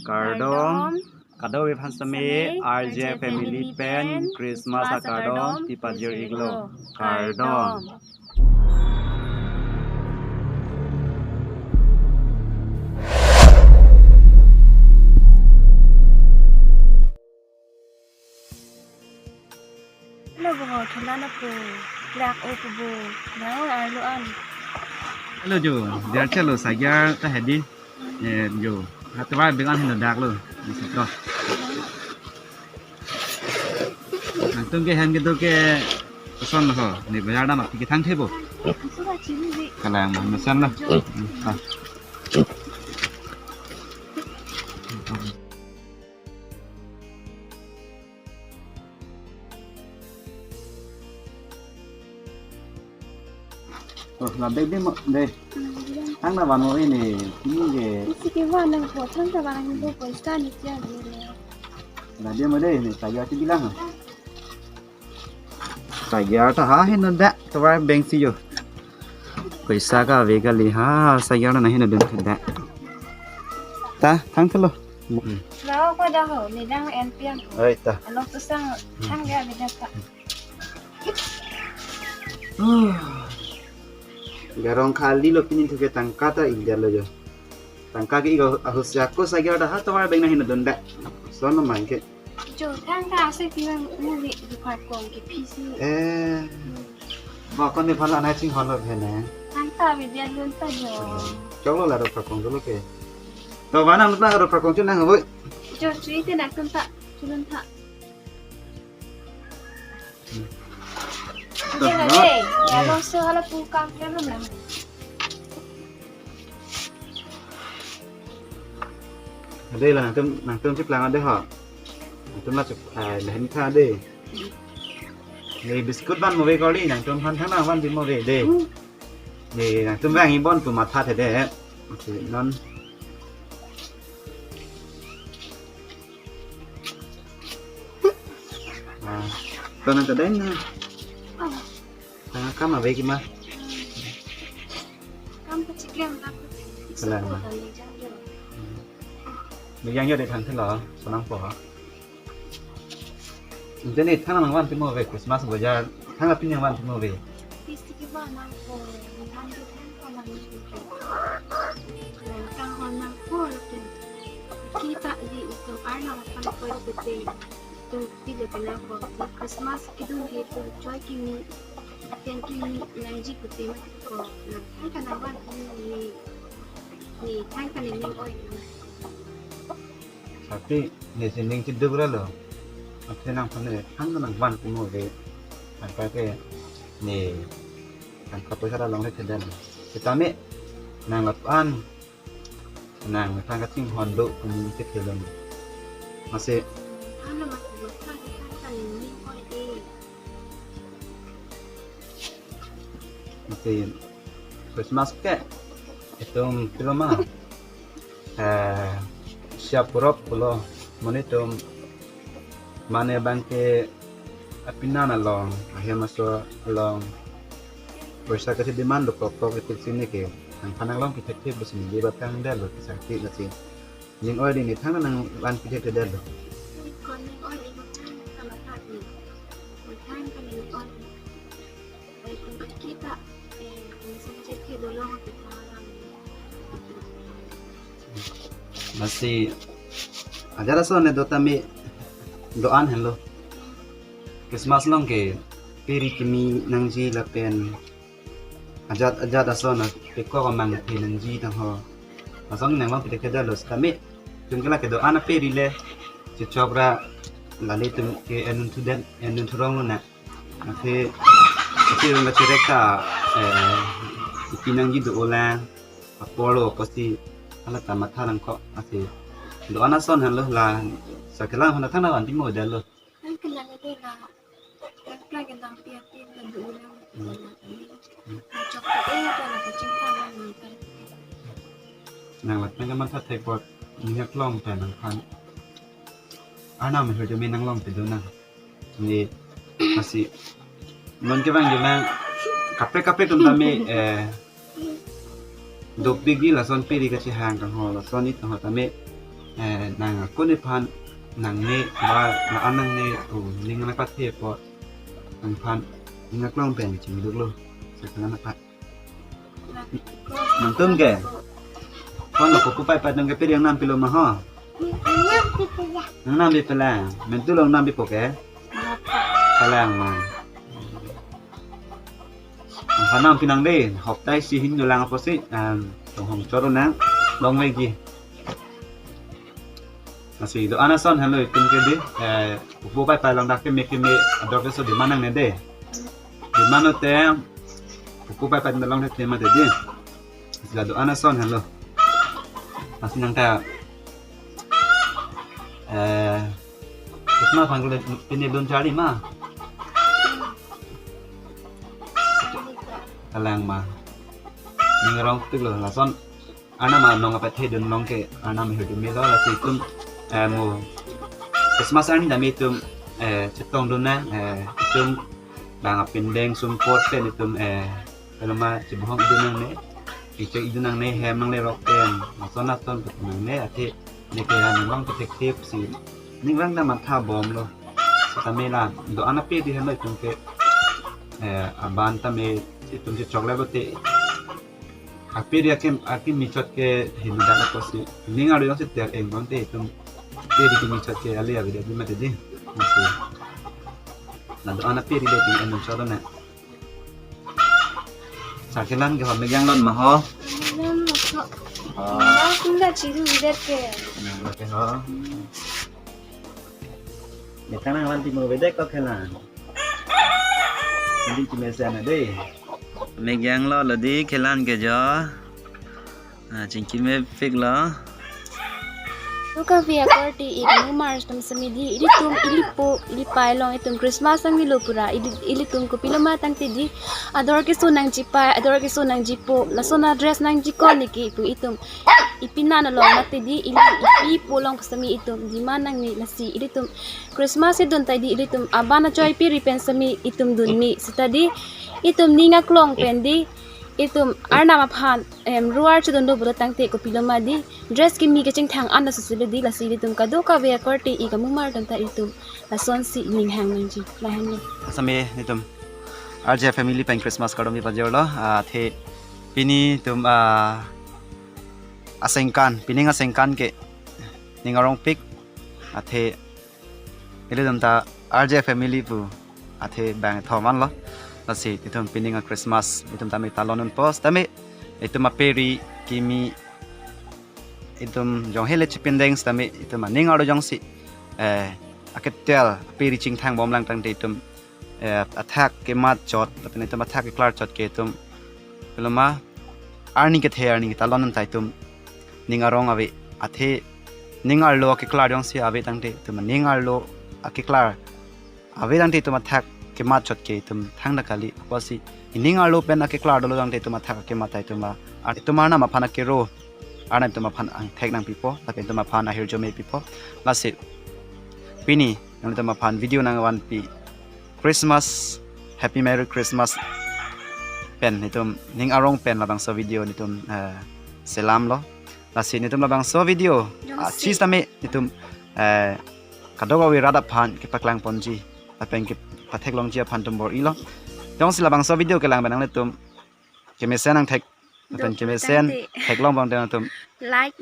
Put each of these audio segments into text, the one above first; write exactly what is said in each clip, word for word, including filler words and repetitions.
Kardom. Kardom. Kadokave aphan sitame R J Family pen Christmas akardom pipajir iklo. Kardom. Hello, bo, thola na po. Lak o po, bo. Nang arlo an. Hello, jo. Dia chalo sagyar ta hedi. Eh, jo. Hatwa began hin dak lo. Ni sitlo. Nangtum ke han kedo ke koson lo ho. Ni bazar dam aphi kethang the bo. Kalang ma, masan lo. Ah. Oh, la dei dei mo, dei. Thang na van mo ini, ini ke. Isi ke van nang po, thang ta van nang po, poisa ni kya de le. La dei mo dei, ini sagyar ti bilang. Sagyar ta ha hin da, tovar bank si jo. Poisa kave kali ha, sagyar na hin da. Ta, thang thelo. Lao ko da ho, ni dang N P M. Oi ta. Alok tu sang, sang ya bida ta. Garong khali lo pini thu ke tangka ta india lo jo. Tangka ke igo ahus jako sagyar da ha tovar bank na hin da. Son no man ke. Jo, tangka ase piwan muli di parkong ke P C. Eh. Ba kon ni phala na ching hon lo he ne. Tangka bida lun ta jo. Chok lo la ro parkong dolo ke. To ba nang ta ro parkong chu nang hoi. Jo, chui te nangtum ta, chulun ta. Dia na dei, ya lo so hala pu kam ya lo na. Dei la nangtum, nangtum chiplang dei ho. Nangtum la chip, eh, lahin tha dei. Ni biscuit van mo ve kali, nangtum han thang nang van di mo ve dei. Ni nangtum vang ibon tu matha the dei. Si non. Ah, to nang ta dei na. Oh. Tang kam ave ki ma. Kam ta chiklem la. Kalang ma. Ni yang yo de thang thelo, sonang po. Jeni thang nang van ti mo ve Christmas bazar, thang apin yang van ti mo ve. Christmas ke van nang po, van ti thang ko nang ni ko. Thang hon nang po lo ke. Kita di itu arna kan ko itu te. Tu ti le ke nang po. Christmas kidun ke tu choi kimi, pen kimi nangji kute ma ko. Nang thang ka nang van ni, ni thang ka ni ning oi. Tapi ni sining chiduk ra lo. Athe nangphan ni thang nang van ti mo ve. Tangka ke ni tangka poisa ra long le thedan. Sitame nang lapu-an nang thang kachinghon do pu ni ke thedan. Masi. Ano mas mas thang thang ka ni ning oi e. Masi Christmas ke itum pilo ma. Eh, siap purok pulo, monitum mane bangke apinan along, ahem aso along, poisa kachedemand do kokok itik sini ke, nangphan nang long kithek thek besi ni bat kang dalo kisakti lasi. Ning oi di ni thang nang van kithek thek dalo. Kon ning oi di ni thang kama thak ni. Ni thang kan ning oi. Baik, untuk kita, eh, ini saja ke dulu kita orang. Masi ajat ason ne do tame do-an henlo. Christmas along ke peri kimi nangji lapen ajat ajat ason na peko kamang phe nangji tang ho. Asong nang long pete keda lo sitame. Tum ke la kedo-an aperi le. Chichok ra lale tum ke enun thu den, enun thu rong lo na. Athe, athe rong kachirek ta, eh, ipi nangji do-o lang, apor lo kosi, hala ta matha nangkok, athe. Do-an ason henlo la, sakelang hona thang na van ti mo dalo. Ang kelang ade la, ang kelang kelang pi ati ta do-o lang, chok ta e ta la kachingthang nang ni ta. Nang la nang kamatha thek pot, minyak long ta nangphan. Arnam hoi jami nang long pedo nang. Ni masi non kevang jumang kaprek kaprek tum tame, eh, dopik di lason peri kachehang kang ho lason it ho tame eh, nang akun aphan nangne ba la-an nangne pu ning nangpathe apot nangphan ning aklong pen chingduklo. Sekarang apa? Nangtum ke? Kon lo Pupu Paipai atum ke peri nangnam pilo ma ho? Nangnam pi pela. Mentu lo nangnam pipo ke? Kalang ma. Nangphan nang pinang de, hoptai si hin dolang apotsi, em, tonghong choro nang, long legi. Lasi do-an ason henlo itum ke de, eh, Pupu Paipai along dak keme keme ador keso demand nangne de. Demand lote, Pupu Paipai along dak tema de de. Lasi do-an ason henlo. Lasi nang ta, eh, Christmas aphan kule pine dun charli ma? Kalang ma. Ning arongpik lo, lason Arnam anong apathe dun long ke Arnam ahirjume melo, lasi itum, eh, mo Christmas arni tame itum, eh, chetongdun nang, eh, itum bang apindeng sumpot pen itum, eh, kaloma chibohong idun nangne, ichek idun nangne, hem nanglerok pen, lason lason nangne, athe neke nanglong kethekthe si ning rang ta matha bomlo. Sitame la do-an aperi henlo itum ke, eh, aban tame itum chechok le lote, aperi akim, akimi chot ke hindak apotsi ning arlo jongsi ter eng bang te itum peri kimi chot ke ale ave de mate de. Lasi la do-an aperi le itum en chot na. Sa kelang ke ho, me yang lot ma ho? Yang lot ho. Oh. Nang kunda chiru det ke. Yang lot ke ho. Metang nang lan timu bedek kok kelang. Hindi kimesen na de. Me yang lot lo di kelang ke jo. Ah, chingkimepik lo. Kadokave akorte ik mumar atum sitame di, ilitum, ilipo, ilipei along itum Christmas nangnelo pura, ili, ilitum kopiloma tangte di, ador keso nangjipai, ador keso nangjipo, lason adress nangjikon neke pu itum ipinang along mate di, ili, ipipo along sitame itum demand nangne, lasi ilitum Christmas idun tai di, ilitum aban achoi peri pen sitame itum dunme, seta di, itum ning aklong pen di, itum Arnam aphan, em, ruar chedun do pulo tangte kopiloma di, dress kimi kechingthang an na susi lo di, lasi ilitum kadokave akorte ik amumar atum ta itum lasonsi ning hang nangji. Lahenlo. Sitame itum R J family pen Christmas kardom pajirlo, ah, athe pini itum, ah, asengkan, pining asengkan ke ning arongpik, athe ilitum ta R J family pu athe bang thom anlo. Lasi itum pining a-Christmas itum tame talon unpo, tame itum aperi kimi itum jong hele chipindeng tame itum aning arlo jongsi, eh, aketel aperi chingthang bomlang tangte itum, eh, athak kemat chot, lapen itum athak keklar chot ke itum kaloma arni kethe arni talon ta itum ning arong ave, athe ning arlo keklar jongsi ave tangte itum ning arlo akeklar ave tangte itum athak kemat chot ke itum thangta kali, apotsi ining arlo pen akeklar dolo tangte itum athak kemat ta itum a, ar itum Arnam aphan akero, Arnam itum aphan angthek nangpipo, lapen itum aphan ahirjume pipo. Lasi pini nanglitum aphan video nangvanpi Christmas, Happy Merry Christmas pen itum ning arong pen labangso video itum, eh, selamlo. Lasi itum labangso video, jongsi, ah, chis tame itum, eh, kadokave rat aphan kepaklang ponji lapen kepathek longji aphan itum bor-ilo. Jongsi labangso video kelang pen nanglitum kemesen nangthek lapen, duk, kemesen tangte theklong bang itum like,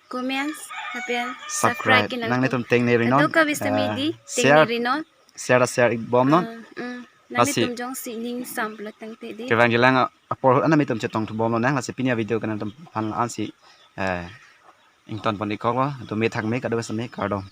comments, lapen subscribe, subscribe ke nang, nanglitum tengne rinon, kadokave sitame, eh, di, share, tengne rinon, share, share ik bomnon. Ah, mm. Lasi nanglitum jongsi ning sam pulo tangte di, kevang kelang a-, apor ahut nanglitum chetong thu bomlo nang, lasi pini a-video ke nanglitum aphan ansi, eh, ington pon-ik koklo, itum me thak me, kadokave sitame kardom.